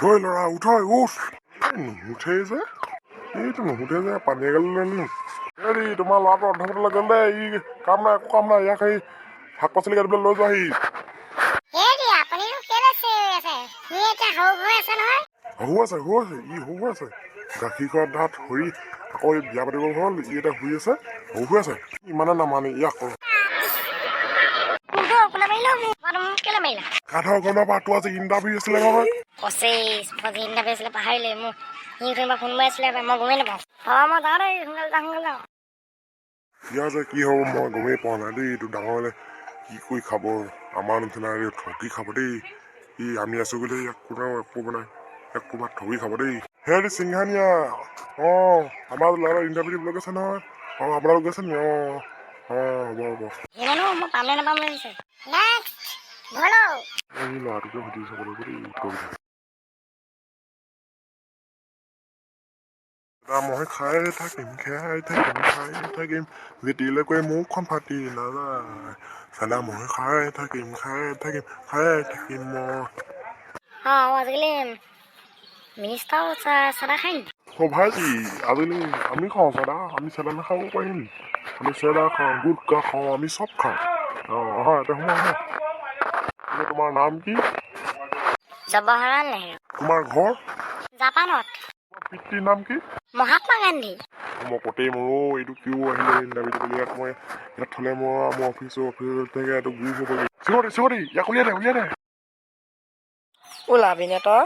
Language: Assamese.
ঐ ল'ৰা, উঠ, উঠ। এই নুঠেই যে, এইটো নুঠে যে। পানী এগাল লৈ আনিলো। হেৰি, তোমাৰ ল'ৰাটো অৰ্ধমতলৈ গ'ল দেই। ই কাম নাই, একো কাম নাই। ইয়াক সেই শাক পাচলি কাটিবলৈ লৈ যোৱাহি। হেৰি, আপুনিনো কেলৈ চিঞৰি আছে? সি এতিয়া সৰু হৈ আছে নহয়। সৰু আছে, সৰু আছে, ই সৰু হৈ আছে। গাখীৰ খোৱা দাঁত সৰি আকৌ এই বিয়া পাতিব হ'ল। ই এতিয়া শুই আছে, সৰু হৈ আছে। ইমানে নামানে ইয়াক। কোনটো আপোনাৰ মাৰিলেও মোক কেলৈ মাৰিলা? কাঠৰ গমৰ পৰা তোৰ আজি ইণ্টাৰভিউ আছিলে নহয়। 25 আজি ইণ্টাৰভিউ আছিলে, পাহৰিলে মোক। সি কোনোবা ফোন মাৰি আছিলে, মই গমেই নাপাওঁ। অঁ, মই যাওঁ দেই, সোনকালে যাওঁ, সোনকালে যাওঁ। ইয়াৰ যে কি হ'ব মই গমেই পোৱা নাই দেই। এইটো ডাঙৰ হ'লে কি কৰি খাব? আমাৰ নিচিনা এই ঠগি খাব দেই ই। আমি আছো বুলি ইয়াক কোনেও একো বনাই, ইয়াক ক'ৰবাত ঠগি খাব দেই। হেৰি সিংহানিয়া, অঁ, আমাৰ ল'ৰা ইণ্টাৰভিউ দিবলৈ গৈছে নহয়। অঁ, আপোনালোক গৈছে নি? অঁ অঁ হ'ব হ'ব। সেই মানুহ মই পাম নে নাপাম লাগিছে। নেক্সট ভলো। এই ল'ৰাটোকে সুধি চাব লাগিব দেই উত্তৰকেইটা। মই খাই থাকিম, খাই থাকিম, খাই থাকিম, যেতিয়ালৈকে মুখখন ফাটি নাযায়। চালা মই খাই থাকিম, খাই থাকিম, খাই থাকিম মই। অঁ, আজিকালি মিনিষ্টাৰো চাদা খায় নেকি? অ' ভাইটি, আজিকালি আমি খাওঁ চাদা। আমি চাদা নাখাব পাৰিম? আমি চাদা খাওঁ, গুটকা খাওঁ, আমি চব খাওঁ। অঁ, আহা, এতিয়া সোমোৱা, আহা। এনে তোমাৰ নাম কি? জৱাহৰলাল নেহেৰু। তোমাৰ ঘৰ? জাপানত। তোমাৰ পিতৃৰ নাম কি? মহাত্মা গান্ধী। মই কতেই মোৰো এইটো কিয় আহিলে ইণ্টাৰভিউ দিবলৈ? ইয়াত মই ইয়াত থ'লে মই মোৰ অফিচত থাকে, এইটো গ্ৰুপ হ'বগৈ। চিকৰি, চিকৰি, ইয়াক উলিয়াই দে, উলিয়াই দে। ওলাবি নে তই?